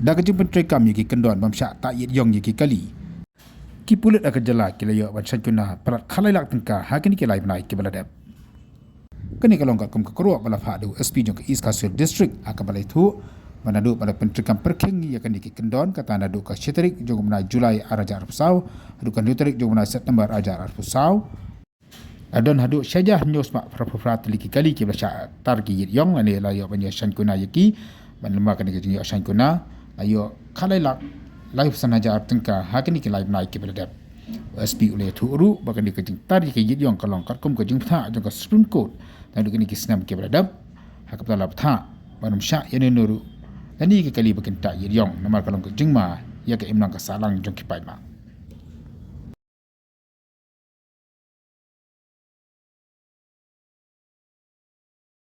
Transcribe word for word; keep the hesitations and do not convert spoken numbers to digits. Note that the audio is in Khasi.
Da ka jingpyntreikam ïa ki kyndon bym shah tah ïit ïong ïa ki kali, ki pulit ha ka jylla ki la ïoh ban shaiñ kuna palat khatlai lak tyngka ha kine ki lai bnai kiba la dep. Kane ka long katkum ka kyrwoh ba la phah da u S P jong ka East Khasi Hills District ha kaba la ïathuh ba naduh ba la pyntreikam pyrkhing ïa kine ki kyndon, kata naduh ka shi tarik jong u bnai July ar hajar arphew saw haduh ka hynriew tarik jong u bnai September ar hajar arphew saw, la don haduh shi hajar hynñiew spah phra phew phra tylli ki kali kiba la shah tar ki ïit ïong lane la ïoh ban ïa shaiñ kuna ïa ki. Bad namar kane ka jingïoh shaiñ kuna la ïoh khatlai lak laiphew san hajar tyngka ha kine ki lai bnai kiba la dep. U S P u la ïathuh ruh ba kane ka jingtar ïa ki ïit ïong ka long katkum ka jingbthah jong ka Supreme Court naduh kine ki snem kiba la dep, ha kaba la bthah ban ym shah ïa uno uno ruh lane ki kali ba kin tah ïit ïong namar ka long ka jingma ïa ka imlang ka sahlang jong ki paidbah.